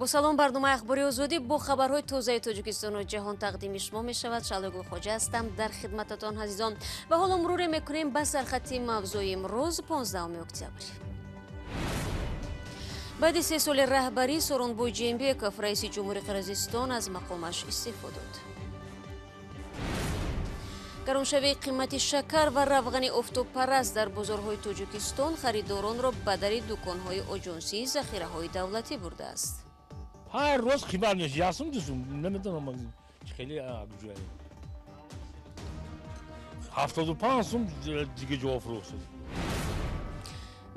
Бо салом, барномаи Ахбори Озодӣ бо хабарҳои тозаи Тоҷикистону ҷаҳон тақдими шумо мешавад. Шаҳло Гулхоҷа ҳастам дар хидмататон, азизон. Ва ҳоло муруре мекунем ба сархати мавзӯи имрӯз, 15 октябр. Баъди 3 соли раҳбарӣ Сооронбой Ҷеенбеков, раиси ҷумҳури Қирғизистон, аз мақомаш истеъфо дод. Гароншавии қимати шакар ва равғани офтобпараст дар бозорҳои Тоҷикистон харидоронро ба дари дуконҳои Оҷонсии захираҳои давлатӣ бурдааст. Ҳар рӯз қимат мешавад, ясум дусум, намедонам, хеле ҷое 75 сум, дига ҷо фурӯхт.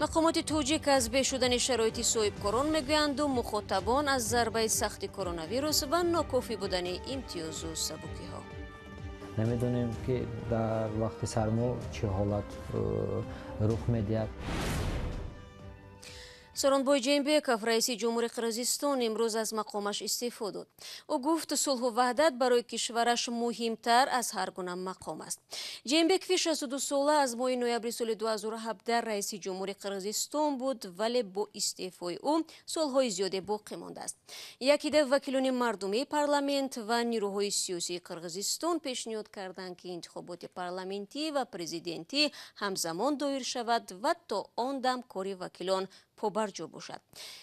Мақомоти тоҷик аз беш шудани шароити соҳибкорон мегӯянду мухотабон аз зарбаи сахти коронавирус ва нокофӣ будани имтиёзу сабукиҳо. Намедонем, ки дар вақти сармо чӣ ҳолат рух медиҳад. Сооронбой Ҷеенбеков, раиси ҷумҳури Қирғизистон, имрӯз аз мақомаш истеъфо дод. Ӯ гуфт, сулҳу ваҳдат барои кишвараш муҳимтар аз ҳар гуна мақом аст. Ҷеенбекови 62 сола аз моҳи ноябри соли 2017 раиси ҷумҳури Қирғизистон буд, вале бо истеъфои ӯ суолҳои зиёде боқӣ мондааст. Як идда вакилони мардумии парламент ва нирӯҳои сиёсии Қирғизистон пешниҳод карданд, ки интихоботи парламентӣ ва президентӣ ҳамзамон доир шавад ва то он дам кори вакилон побарҷо бошад.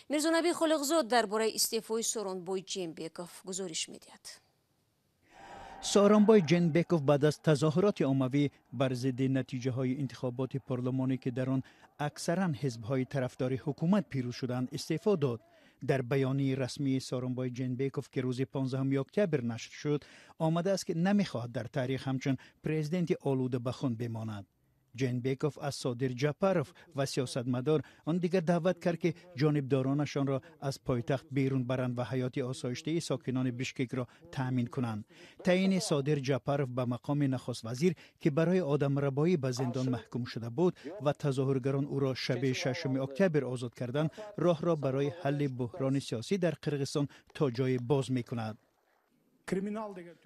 Мирзонаби Холиқзод дар бораи истеъфои Сооронбой Ҷеенбеков гузориш медиҳад. Сооронбой Ҷенбеков баъд аз тазоҳуроти оммавӣ бар зидди натиҷаҳои интихоботи парлумонӣ, ки дар он аксаран ҳизбҳои тарафдори ҳукумат пирӯз шуданд, истеъфо дод. Дар баёнияи расмии Сооронбой Ҷенбеков, ки рӯзи 15 октябр нашр шуд, омадааст, ки намехоҳад дар таърих ҳамчун президенти олуда ба хун бимонад. Ҷенбеков аз Содир Ҷапаров ва сиёсатмадор он дигар даъват кард, ки ҷонибдоронашонро аз пойтахт берун баранд ва ҳаёти осоиштаи сокинони Бишкекро таъмин кунанд. Таъйини Содир Ҷапаров ба мақоми нахуствазир, ки барои одамрабоӣ ба зиндон маҳкум шуда буд ва тазоҳургарон ӯро шаби 6 октябр озод карданд, роҳро барои ҳалли буҳрони сиёсӣ дар Қирғизистон то ҷое боз мекунад.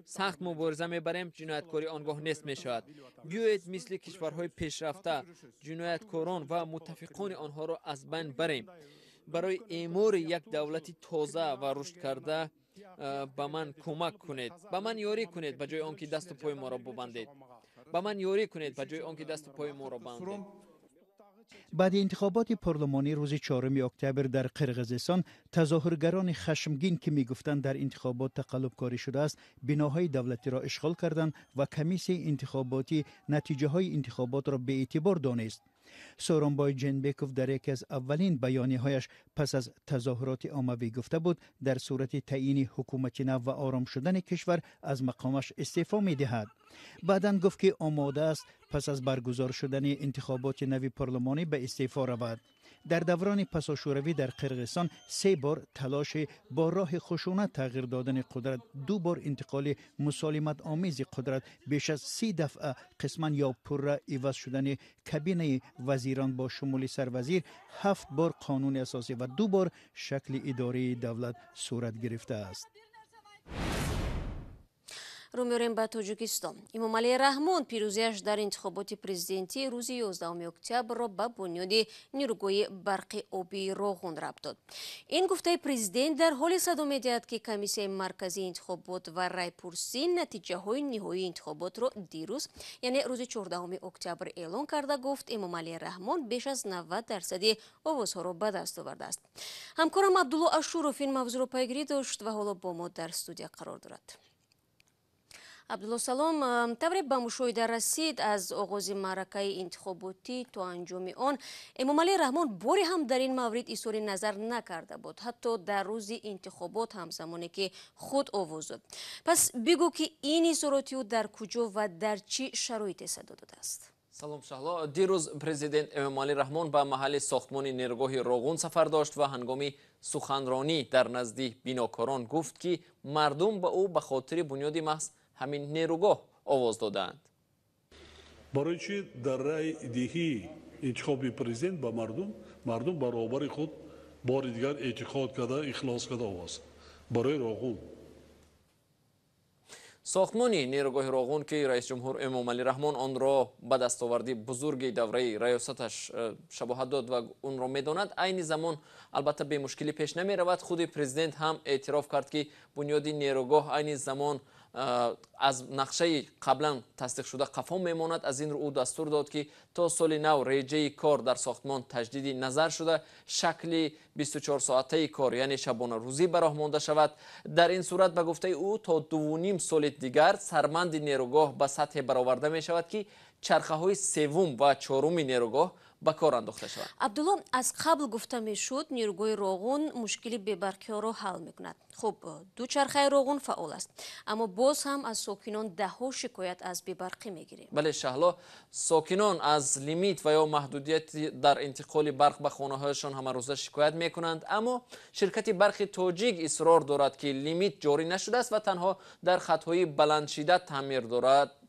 Сахт мубориза мебарем, ҷинояткорӣ он гоҳ нест мешавад. Биёед, мисли кишварҳои пешрафта ҷинояткорон ва муттафиқони онҳоро аз байн барем. Барои эъмори як давлати тоза ва рушдкарда ба ман кӯмак кунед, ба ман ёрӣ кунед, ба ҷои он ки дасту пои моро бубандед. Ба ман ёрӣ кунед, ба ҷои он ки дасту пои моро бандед. Баъди интихоботи парлумонӣ рӯзи 4 октябр дар Қирғизистон тазоҳургарони хашмгин, ки мегуфтанд, дар интихобот тақаллубкорӣ шудааст, биноҳои давлатиро ишғол карданд ва комиссияи интихоботӣ натиҷаҳои интихоботро беэътибор донист. Сооронбой Ҷенбеков дар яке аз аввалин баёниҳояш пас аз тазоҳуроти оммавӣ гуфта буд, дар сурати таъйини ҳукумати нав ва ором шудани кишвар аз мақомаш истеъфо медиҳад. Баъдан гуфт, ки омода аст пас аз баргузор шудани интихоботи нави парлумонӣ ба истеъфо равад. Дар даврони пасошӯравӣ дар Қирғизистон се бор талоши бо роҳи хушунат тағйир додани қудрат, ду бор интиқоли мусолиматомези қудрат, беш аз 30 дафъа қисман ё пурра иваз шудани кабинаи вазирон бо шумули сарвазир, ҳафт бор қонуни асосӣ ва ду бор шакли идораи давлат сурат гирифтааст. Рӯ меорем ба Тоҷикистон. Эмомалӣ Раҳмон пирӯзиаш дар интихоботи президентии рӯзи 11 октябрро ба бунёди нирӯгоҳи барқи обии Роғун рабт дод. Ин гуфтаи президент дар ҳоле садо медиҳад, ки Комиссияи марказии интихобот ва райпурсӣ натиҷаҳои ниҳоии интихоботро дирӯз, яъне рӯзи 14 октябр, эълон карда гуфт, Эмомалӣ Раҳмон беш аз 90 дарсади овозҳоро ба даст овардааст. Ҳамкорам Абдулло Ашуров ин мавзӯъро пайгирӣ дошт ва ҳоло бо мо дар студия қарор дорад. Абдулло, салом. Тавре ба мушоҳида расид, аз оғози маъракаи интихоботӣ то анҷоми он Эмомалӣ Раҳмон боре ҳам дар ин маврид изҳори назар накарда буд, ҳатто дар рӯзи интихобот ҳам, замоне ки худ овоз дод. Пас бигӯ, ки ин изҳороти ӯ дар куҷо ва дар чӣ шароите садо додааст? Салом, Шаҳло. Дирӯз президент Эмомалӣ Раҳмон ба маҳалли сохтмони нерӯгоҳи Роғун сафар дошт ва ҳангоми суханронӣ дар назди бинокорон гуфт, ки мардум ба ӯ ба хотири бунёди маҳз ҳамин нерӯгоҳ овоз додаанд. Барои чӣ дар райдиҳии интихоби президент ба мардум баробари худ бори дигар эътиқод карда, ихлос карда овоз барои Роғун. Сохтмони нерӯгоҳи Роғун, ки раис ҷумҳур Эмомалӣ Раҳмон онро ба дастоварди бузурги давраи раёсаташ шабоҳат дод ва онро медонад, айни замон албатта бемушкилӣ пеш намеравад. Худи президент ҳам эътироф кард, ки бунёди нерӯгоҳ айни замон аз нақшаи қаблан тасдиқшуда қафо мемонад. Аз ин рӯ ӯ дастур дод, ки то соли нав реҷаи кор дар сохтмон таҷдиди назар шуда, шакли 24-соатаи кор, яъне шабонарӯзӣ, ба роҳ монда шавад. Дар ин сурат, ба гуфтаи ӯ, то 2,5 соли дигар сарманди нерӯгоҳ ба сатҳе бароварда мешавад, ки чархаҳои севум ва чоруми нерӯгоҳ ба кор андохта шавад. Абдулло, аз қабл гуфта мешуд, нерӯгоҳи Роғун мушкили бебарқиҳоро ҳал мекунад. Хуб, ду чархаи Роғун фаъол аст, аммо боз ҳам аз сокинон даҳҳо шикоят аз бебарқӣ мегирем. Бале, Шаҳло, сокинон аз лимит ва ё маҳдудият дар интиқоли барқ ба хонаҳояшон ҳамарӯза шикоят мекунанд, аммо ширкати барқи Тоҷик исрор дорад, ки лимит ҷорӣ нашудааст ва танҳо дар хатҳои баландшиддат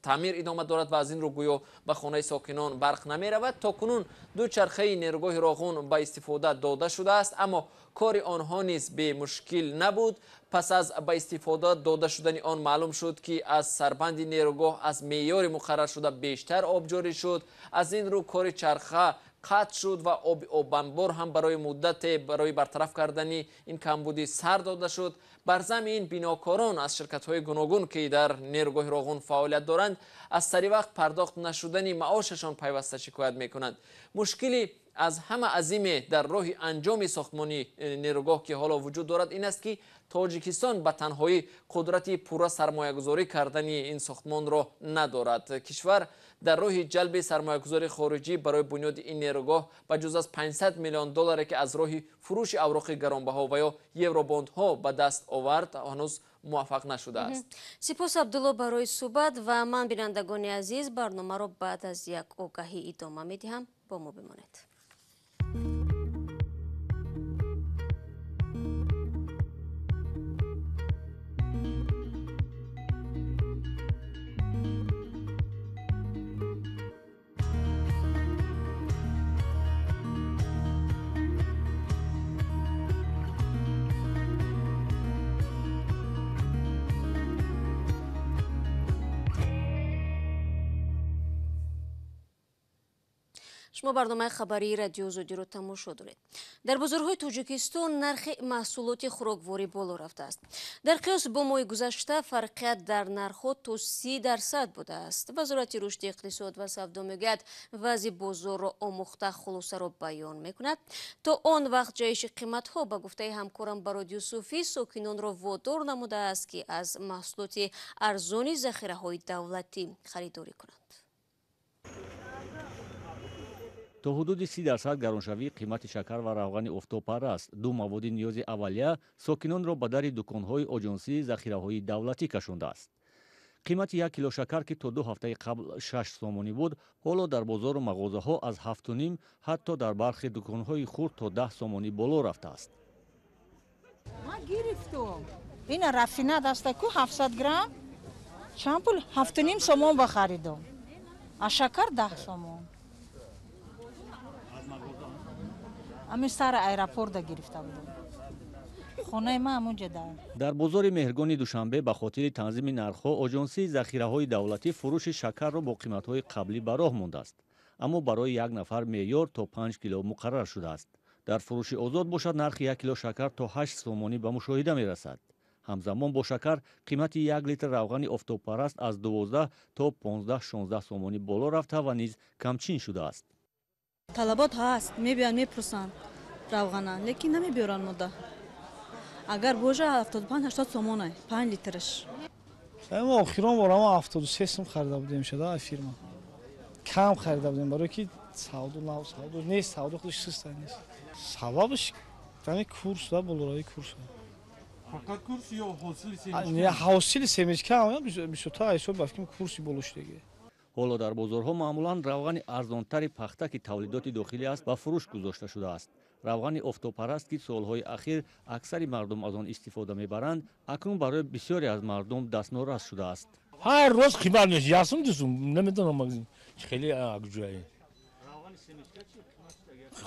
таъмир идома дорад ва аз ин рӯ гӯё ба хонаи сокинон барқ намеравад. То кунун ду чархаи нерӯгоҳи Роғун ба истифода дода шудааст, аммо кори онҳо низ бемушкил набуд. Пас аз ба истифода дода шудани он маълум шуд, ки аз сарбанди нерӯгоҳ аз меъёри муқарраршуда бештар об ҷорӣ шуд. Аз ин рӯ кори чарха қатъ шуд ва оби обанбор ҳам барои муддате барои бартараф кардани ин камбудӣ сар дода шуд. Бар замми ин бинокорон аз ширкатҳои гуногун, ки дар нерӯгоҳи Роғун фаъолият доранд, аз сари вақт пардохт нашудани маошашон пайваста шикоят мекунанд. Мушкили аз ҳама азиме дар роҳи анҷоми сохтмони нерӯгоҳ, ки ҳоло вуҷуд дорад, ин аст, ки Тоҷикистон ба танҳоӣ қудрати пурра сармоягузорӣ кардани ин сохтмонро надорад. Кишвар дар роҳи ҷалби сармоягузори хориҷӣ барои бунёди ин нерӯгоҳ ба ҷуз аз 500 миллион долларе, ки аз роҳи фурӯши авроқи гаронбаҳо ва ё евробондҳо ба даст овард, ҳанӯз муваффақ нашудааст. Сипос, Абдулло, барои суҳбат ва ман, бинандагони азиз, барномаро баъд аз як огаҳӣ идома медиҳам. Бо мо бимонед. Шумо барномаи хабарии Радио Озодиро тамошо доред. Дар бозорҳои Тоҷикистон нархи маҳсулоти хӯрокворӣ боло рафтааст. Дар қиёс бо моҳи гузашта фарқият дар нархҳо то 30% будааст. Вазорати рушди иқтисод ва савдо мегӯяд, вазъи бозорро омӯхта хулосаро баён мекунад. То он вақт ҷаҳиши қиматҳо, ба гуфтаи ҳамкорам Барод Юсуфӣ, сокинонро водор намудааст, ки аз маҳсулоти арзони захираҳои давлатӣ харидорӣ кунанд. То ҳудуди 30% гароншавии қимати шакар ва равғани офтобпараст, ду маводи ниёзи аввалия, сокинонро ба дари дуконҳои оҷонсии захираҳои давлатӣ кашондааст. Қимати як кило шакар, ки то 2 ҳафтаи қабл 6 сомонӣ буд, ҳоло дар бозору мағозаҳо аз 7,5, ҳатто дар бархи дуконҳои хурд то 10 сомонӣ боло рафтааст. Ман гирифтум. Ина рафина даста ку 700 грамм чанд пул? 7,5 сомон ба харидум. А шакар 10 сомон. Ами сар аэропорта гирифта будам. Хонаи ман ҳамонҷа дар. Дар бозори Меҳргони Душанбе ба хотири танзими нархҳо оҷонсии захираҳои давлатӣ фурӯши шакарро бо қиматҳои қаблӣ ба роҳ мондааст. Аммо барои як нафар меъёр то 5 кило муқаррар шудааст. Дар фурӯши озод бошад, нархи 1 кило шакар то 8 сомонӣ ба мушоҳида мерасад. Ҳамзамон бо шакар қимати 1 литр равғани офтобпараст аз 12 то 15-16 сомонӣ боло рафта ва низ камчин шудааст. Талабот ҳаст, мебиён, мепурсанд равғана, лекин намебиёранд мода. Агар божа 75-80 сомона, 5 литраш. Мо охирон бора мо 73 сом харида будем шуда фирма. Кам харида будем, барои ки савдо нав, савдо нест, савдо худаш суста нест. Сабабаш тани курс да болораи курс. Фақат курс ё ҳосили семечка? Не, ҳосили семечка ҳам бисёртар ҳисоб бафким курси боло шудагӣ. Ҳоло дар бозорҳо маъмулан равғани арзонтари пахта, ки тавлидоти дохилӣ аст, ба фурӯш гузошта шудааст. Равғани офтобпараст, ки солҳои ахир аксари мардум аз он истифода мебаранд, акнун барои бисёре аз мардум дастнорас шудааст. Ҳар рӯз қимат мешавад, ясум дусум, намедонам хеле акҷӯяи.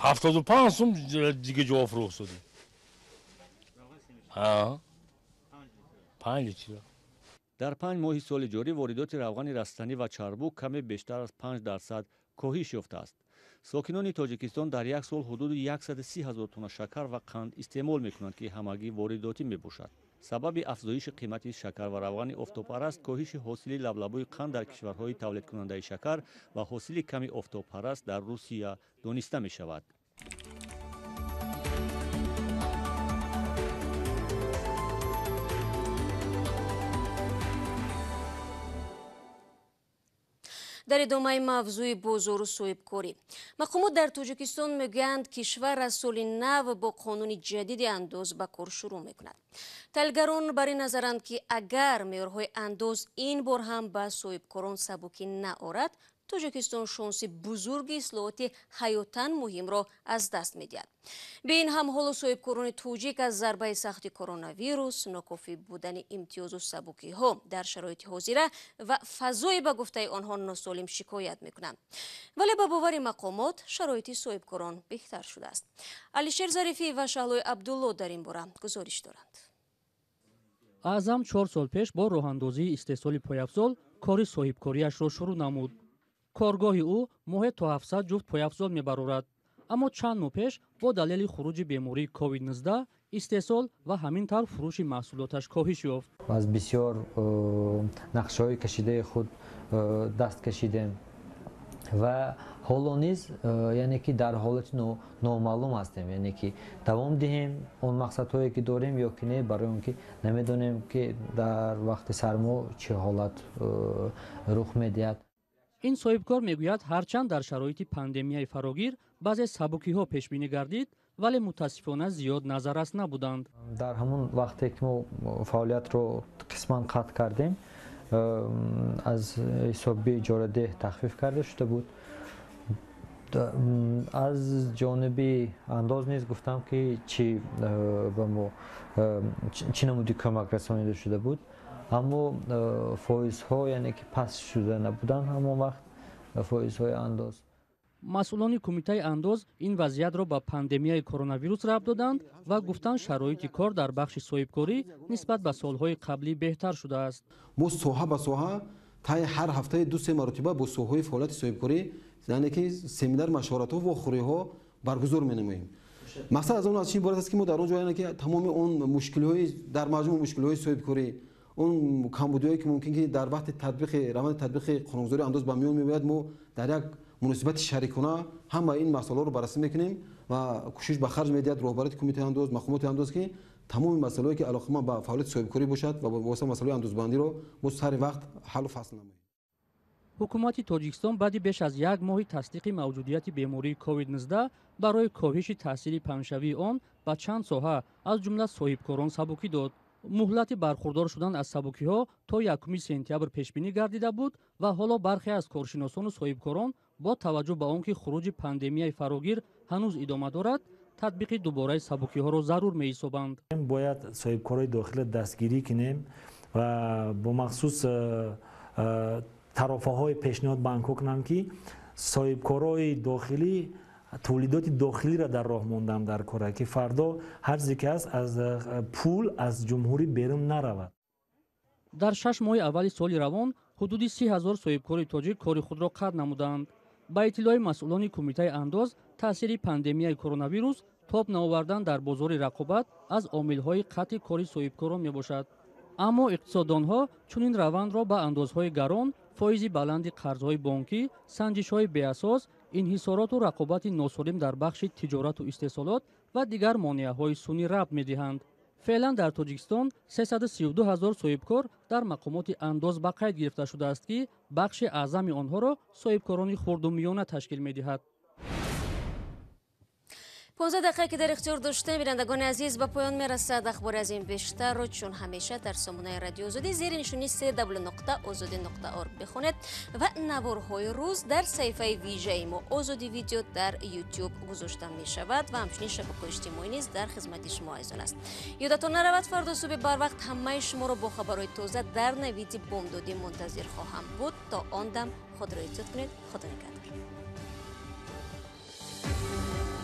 75 сум дига ҷо фурӯхт шуд. 5 литр. Дар 5 моҳи соли ҷорӣ воридоти равғани растанӣ ва чарбук каме бештар аз 5% коҳиш ёфтааст. Сокинони Тоҷикистон дар як сол ҳудуди 130 ҳазор тонна шакар ва қанд истеъмол мекунанд, ки ҳамагӣ воридотӣ мебошад. Сабаби афзоиши қимати шакар ва равғани офтобпараст коҳиши ҳосили лаблабӯи қанд дар кишварҳои тавлидкунандаи шакар ва ҳосили ками офтобпараст дар Русия дониста мешавад. Дар идомаи мавзӯи бозору соҳибкорӣ, мақомот дар Тоҷикистон мегӯянд, кишвар аз соли нав бо қонуни ҷадиди андоз ба кор шурӯъ мекунад. Таҳлилгарон бар ин назаранд, ки агар меъёрҳои андоз ин бор ҳам ба соҳибкорон сабукӣ наорад, Тоҷикистон шонси бузурги ислоҳоти ҳаётан муҳимро аз даст медиҳад. Бе ин ҳам ҳоло соҳибкорони тоҷик аз зарбаи сахти коронавирус, нокофӣ будани имтиёзу сабукиҳо дар шароити ҳозира ва фазои ба гуфтаи онҳо носолим шикоят мекунанд. Вале ба бовари мақомот шароити соҳибкорон беҳтар шудааст. Алишер Зарифӣ ва Шаҳлои Абдулло дар ин бора гузориш доранд. Аъзам 4 сол пеш бо роҳандозии истеҳсоли пойафзол кори соҳибкориашро шурӯъ намуд. Коргоҳи ӯ моҳе то 700 ҷуфт пойафзол мебарорад. Аммо чанд моҳ пеш бо далели хуруҷи бемории COVID-19 истеҳсол ва ҳамин тавр фурӯши маҳсулоташ коҳиш ёфт. Аз бисёр нақшаҳои кашидаи худ даст кашидем ва ҳоло низ, яъне ки дар ҳолати номаълум ҳастем, яъне ки давом диҳем он мақсадҳое ки дорем ё ки не, барои он ки намедонем ки дар вақти сармо чӣ ҳолат рух медиҳад. Ин соҳибкор мегӯяд, ҳарчанд дар шароити пандемияи фарогир баъзе сабукиҳо пешбинӣ гардид, вале мутаассифона зиёд назаррас набуданд. Дар ҳамон вақте ки мо фаъолиятро қисман қатъ кардем, аз ҳисоби иҷорадеҳ тахфиф карда шуда буд. Аз ҷониби андоз низ гуфтам ки чӣ ба мо чӣ намуди кӯмак расонида шуда буд, аммо фоизҳо, яъне ки паст шуда набуданд ҳамон вақт фоизҳои андоз. Масъулони кумитаи андоз ин вазъиятро ба пандемияи коронавирус рабт доданд ва гуфтанд, шароити кор дар бахши соҳибкорӣ нисбат ба солҳои қаблӣ беҳтар шудааст. Мо соҳа ба соҳа таи ҳар ҳафтаи 2-3 маротиба бо соҳаҳои фаъолияти соҳибкорӣ, яъне ки семинар, машваратҳо ва хӯриҳо баргузор менамоем. Мақсад аз он аз чӣ иборат аст, ки мо дар он ҷо, яъне ки тамоми он мушкилиҳои дар маҷмӯъ мушкилиҳои соҳибкорӣ, он камбудиҳое ки мумкин ки дар вақти татбиқи раванди татбиқи қонунгузории андоз ба миён меояд, мо дар як муносибати шарикона ҳама ин масъалаҳоро баррасӣ мекунем ва кӯшиш ба харҷ медиҳад роҳбарияти кумитаи андоз, мақомоти андоз, ки тамоми масъалаҳое ки алоқаманд ба фаъолияти соҳибкорӣ бошад ва восита масъалаҳои андозбандиро мо сари вақт ҳаллу фасл намоем. Ҳукумати Тоҷикистон баъди беш аз як моҳи тасдиқи мавҷудияти бемории COVID-19 барои коҳиши таъсири паҳншавии он ба чанд соҳа, аз ҷумла соҳибкорон, сабукӣ дод. Муҳлати бархурдор шудан аз сабукиҳо то 1 сентябр пешбинӣ гардида буд ва ҳоло бархе аз коршиносону соҳибкорон бо таваҷҷӯҳ ба он ки хуруҷи пандемияи фарогир ҳанӯз идома дорад, татбиқи дубораи сабукиҳоро зарур меҳисобанд. Бояд соҳибкорои дохилро дастгирӣ кунем ва бо махсус тарофаҳои пешниҳод банкҳо кунанд, ки соҳибкорои дохилӣ тавлидоти дохилиро дар роҳ мондан дар кора, ки фардо ҳар чизе ки аст аз пул аз ҷумҳурӣ берун наравад. Дар 6 моҳи аввали соли равон ҳудуди 30 ҳазор соҳибкори тоҷик кори худро қатъ намуданд. Ба иттилои масъулони кумитаи андоз, таъсири пандемияи коронавирус тоб наовардан дар бозори рақобат аз омилҳои қатъи кори соҳибкорон мебошад. Аммо иқтисоддонҳо чунин равандро ба андозҳои гарон, фоизи баланди қарзҳои бонкӣ, санҷишҳои беасос, инҳисороту рақобати носолим дар бахши тиҷорату истеҳсолот ва дигар монеаҳои сунъӣ рабт медиҳанд. Феълан дар Тоҷикистон 332 ҳазор соҳибкор дар мақомоти андоз ба қайд гирифта шудааст, ки бахши аъзами онҳоро соҳибкорони хурду миёна ташкил медиҳад. 15 дақиқа ки дар ихтиёр доштем, бинандагони азиз, ба поён мерасад. Ахбори аз ин бештарро чун ҳамеша дар сомонаи Радио Озодӣ зери нишони www.ozodi.org бихонед ва наворҳои рӯз дар саҳифаи вижаи мо Озодӣ видео дар YouTube гузошта мешавад ва ҳамчунин шабакаҳои иҷтимоӣ низ дар хизмати шумо азизон аст. Ёдатон наравад, фардо субҳи барвақт ҳамаи шуморо бо хабарҳои тоза дар навиди бомдодӣ мунтазир хоҳам буд. То он дам худро эҳтиёт кунед. Худо нигаҳдор.